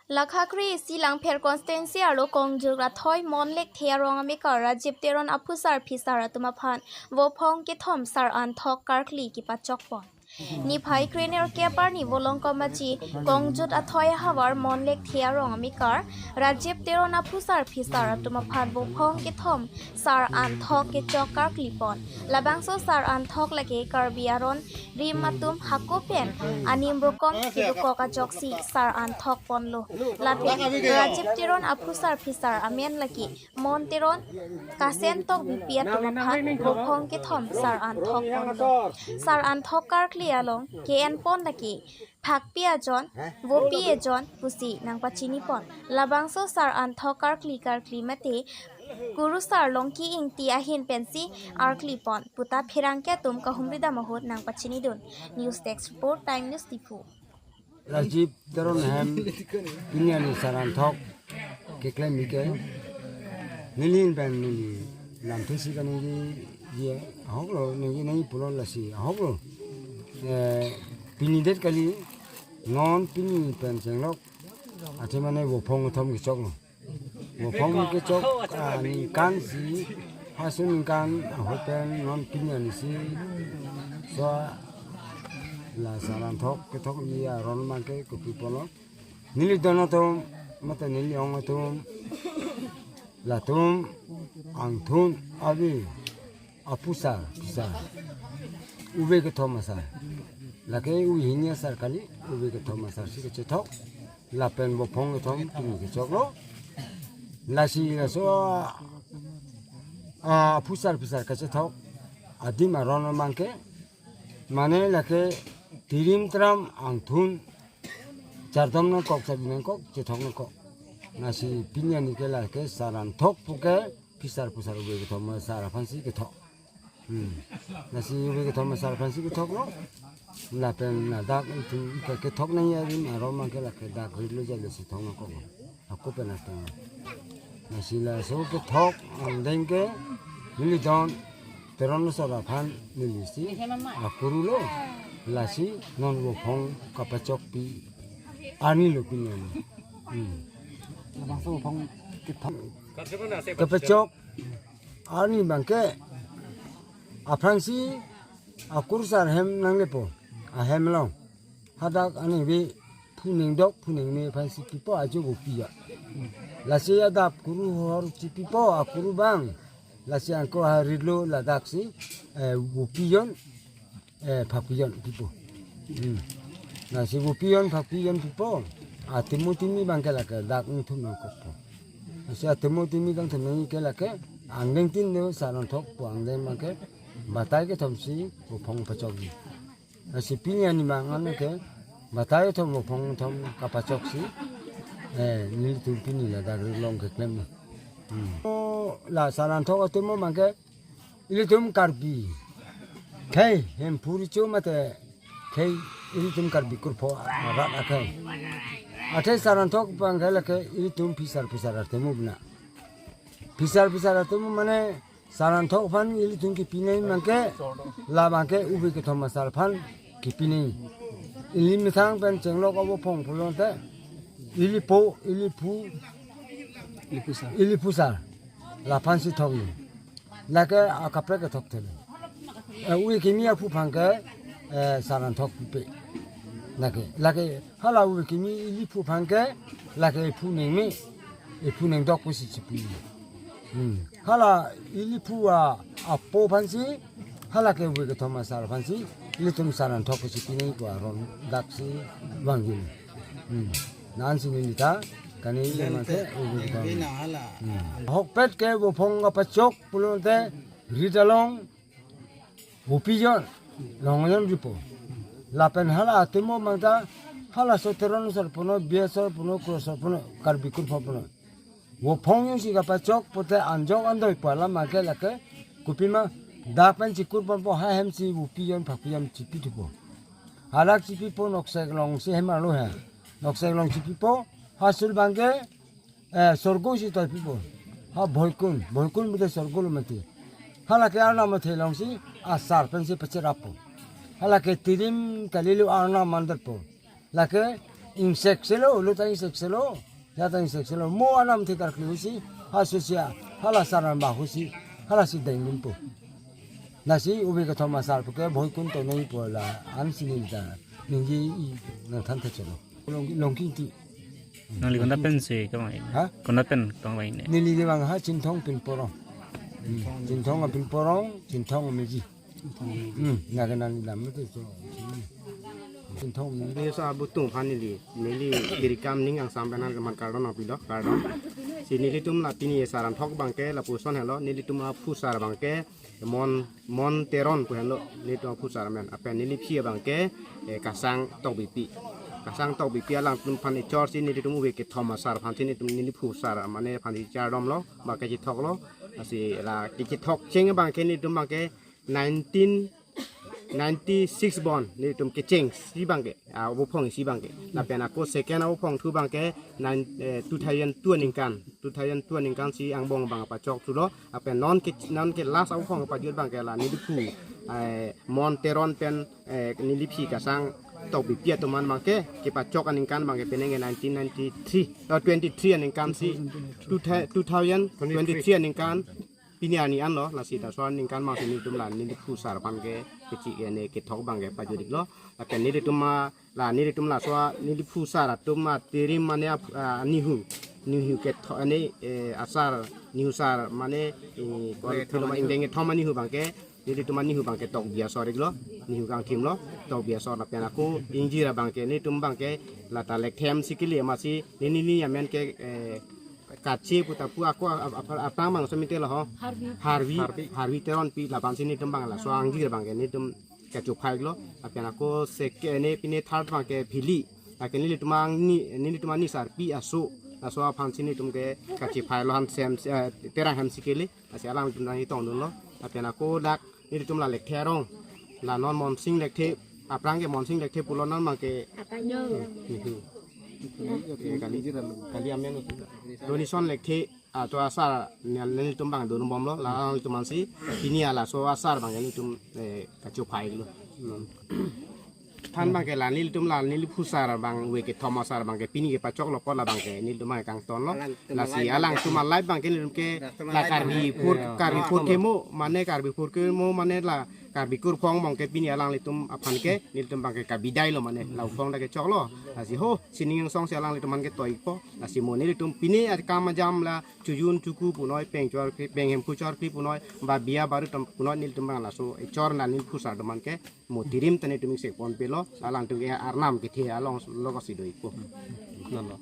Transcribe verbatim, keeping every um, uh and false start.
Lakha kre-isi Langpher constituency arlo Kongjut Athoi Mon Lekthe arong amekar Rajib Teron aphusar phisar atum aphan vophong kethom sar anthok karkli kepachokpon. Niphai krenerkep arni Volongkom Aji Kongjut Athoi ahavar Mon Lekthe arong amekar Rajib Teron aphusar phisar atum aphan vophong kethom sar anthok kechok karklipon. Labangso sar anthok lake Karbi aron rim atum hako pen anim rokom kedokok ajoksi sar anthok ponlo. Lapen Rajib Teron aphusar phisar amen lake Mon Teron, Kasen Tokbipi atum aphan vophong kethom sar anthok ponlo. Sar anthok karkli along ke-enpon lake phakpi ajon, vopi ejon pusi nangpachinipon. Labangso sar anthok karkli karkli mate Kurusar Longki Ingti ahin pensi arklipon puta pherangke atum kahumri dam ahut nangpachinidun. News Desk Report, Time News Diphu. Rajib Teron hem pini arni sar anthok keklem bike. Neli pen neli lamthe si kaningje, je ahoklo, ningje nangji pulo lasi ahoklo. Eh, pini det kali, non pini pen chenglok athe mane vophong kethom kechoklo. Vophong kechok aningkan si, hasu ningkan ahut pen non pini arni si so la sar anthok kethokji aron abangke kopi pulo. Neli don atum, mate neli ong atum, latum angthun ave aphusar phisar, ove kethom asar. Lake ove hini asar kali, ove kethom asar si kechethok. Lapen vophong kethom pini kechoklo. Lasi laso a, aphusar phisar kechethok adim aron abangke, mane lake tirim tram angthun chardom nangkok, chardi nangkok, chethok nangkok. Lasi pini arni ke lake sar anthok puke phisar phusar ove kethom asar aphansi kethok. Hmm. Lasi ove kethom asar aphansi kethoklo. Lapen ladak itu ke kethok nangji arim aron abangke lake dak ritlo jalo si thok nangkoklo. Ako pen ateng. Lasi laso kethok angdeng ke neli don Teron asor aphan neli si akurulo. Lasi non vophong kapachokpi arnilo pini arni. Hmm. Labangso vophong kethom kapachok arni abangke aphrangsi akurusar hem nanglepo, ahem along hadak aningve phu ningdok phu ningme aphansi pipo ajo vopi ya. Lasi adap kuru hor si pipo akuru abang. Lasi angko ha ritlo ladaksi, eh, vopi jon, eh, phakpi jon pipo. Hmm. Lasi vopi jon phakpi jon pipo. Atimo timi abangke lake dak ingthum nangkokpo. Lasi atimo timi kangthum nangji ke lake angdeng tin do sar anthok pu angdeng abangke batai kethom si vophong pachokji. Lasi pini arni mangan ke batai kethom vophong kethom kapachoksi, eh, nelitum pini ladak rilong keklem. Hmm. O, la sar anthok atimo abangke ilitum Karbi khei Hemphu Recho mate khei ilitum Karbi kurpho arat akhei. Athe sar anthok abangke lake ilitum phisar phisar atimo bina. Phisar phisar atimo mane sar anthok aphan ilitum kepinangji abangke, labangke ove kethom asar aphan kepinangji. Ili methang pen chenglok avophong pulote ili po, ili phu, ili phusar, ili phusar, laphansi thokji. Lake akaprek kethok thelo. Eh, ove kimi aphu abangke, eh, sar anthok pipe. Lake, lake hala ove kimi ili phu abangke, lake ephu ningme, ephu ningdok pusi chipi. Hmm. Hala ili phu a apo aphansi, hala ke ove kethom asar aphansi, ilitum sar anthok pusi pinangpo aron daksi vangji. Hmm. Nansi neli ta kani le mate ove kethom. Hmm. Ahokpet ke vophong kapachok pulote rit along vopi jon, long jon ripo. Lapen hala atimo abangta, halaso Teron asor puno, Biasor puno, Kurusar puno, Karbi kurpho puno. Vophong jongsi kapachok pote anjok andoi pu alam abangke lake kopima dak pen chikur ponpo, ha hemsi vopi jon phakpi jon chipi thupo. Hadak chipipo noksek alongsi hem arlo he. Noksek along chipipo, ha sul abangke eh, sorgo si toi pipo. Ha Boikun, Boikun pulote sorgo lo mati. Halake Arnam athe alongsi asar pensi pacherapo. Halake tirim kalilo Arnam mandarpo. Lake Ingsek selo, lo ta ingsek selo. Ya ta ingsek selo. Mo anam thekar kli husi, ha susia, hala saran ba husi, hala si deng limpo. Lasi ove kethom asar puke bhoi kun to nangpo la an si neli ta ningje i nangthan thek selo. Long, Longkingti. Nangli konat pen si kevang? Ha? Konat pen kevang ne? Neli kevang ha Chinthong Pinporong. Hmm. Chinthong Pinporong, Chinthong Meji. Hmm, nang kenal ni lam tu so. Chinthong ni. Ni sa butung aphan neli. Neli kiri kam ning angsam pen nangkeman kardom nangpilo, kardom. Si nelitum la pini asar anthok abangke lapuson helo, nelitum aphu sar abangke Mon, Mon Teron pu henlo, nelitum aphu sar amen. Lapen neliphi abangke, eh, Kasang Tokbipi. Kasang Tokbipi alangtum aphan echor si nelitum ove kethom asar aphan si nelitum neliphu sar mane aphan si kachardomlo, ba kachethoklo. Lasi la kachethok cheng abangke nelitum abangke nineteen ninety-six born nelitum kecheng si abangke, ah, abuphong si abangke. Lapen ako second abuphongthu abangke nine, eh, two thousand two aningkan, two thousand two aningkan si angbong abang pachok thulo. Lapen non ke, non ke last abuphong pajut abangke la neliphu, eh, Mon Teron pen, eh, neliphi Kasang Tokbipi atum an abangke kepachok aningkan abangke penang ke nineteen ninety-three, oh, twenty-three aningkan si two, two thousand twenty-three aningkan pini arni anlo, lasi laso aningkan abang si nelitum la neliphu sar aphan ke kechi ke ne kethok abangke pajut-iklo. Lapen nelitum ma la nelitum laso neliphu sar atum ma tirim mane ap-, ah, nihu. Nihu kethok ane, eh, asar nihu sar mane, eh, kol thilo ma ingdeng kethom nihu abangke nelitum nihu abangke Tokbi asor-iklo. Nihu kangthimlo, Tokbi asor lapen ako ingjir abangke nelitum abangke la ta lekthe hem si kele masi neli ni amen ke, eh, Kache pu ta pu ako ap-, ap-, aphrang abang so mite lo ho. Harvi. Harvi, Harvi. Harvi Teronpi lapen si nelitum abang laso angjir abangke nelitum kachophai-iklo. Lapen ako second ne pine third abangke Phili. Lapen nelitum ang ni, nelitum ani sarpi aso. Laso aphan si nelitum ke kachephailo han sem, eh, terang hem si kele. Lasi alangtum nangtongdunlo. Lapen ako dak nelitum la lekthe arong. La non Monsing Lekthe, aphrang ke Monsing Lekthe pulo non abangke. Apa nyo? Hmm, hmm. Oke, kali, kali amen. Donison Lekthe, ah, to asar, nel, nelitum abang donbomlo, la nelitum ansi, pini laso asar abang nelitum, eh, kachophai-iklo. Hmm. Than abangke la nelitum la neliphu sar abang ove kethom asar abangke pini kepachoklo apot la abangke nelitum abang kangtonlo. Lasi alangtum alive abangke nelitum ke la Karbi phur, Karbi phur kemo, mane Karbi phur kemo, mane la Karbi kurphong abangke pini alanglitum aphan ke nelitum abangke kabidailo mane la uphong ta kechoklo. Lasi ho, sining angsong si alanglitum aphan ke toi-ikpo. Lasi mo nelitum pini akam ajam la chojun choku punoi pengchor, penghem kuchor kli punoi ba biya baru atum punoi nelitum abang laso echor la neliphu sar atum aphan ke mo tirim ta nelitum ingsek ponpelo, alangtum ke arnam kethe along lo kosi do-ikpo. Non lo.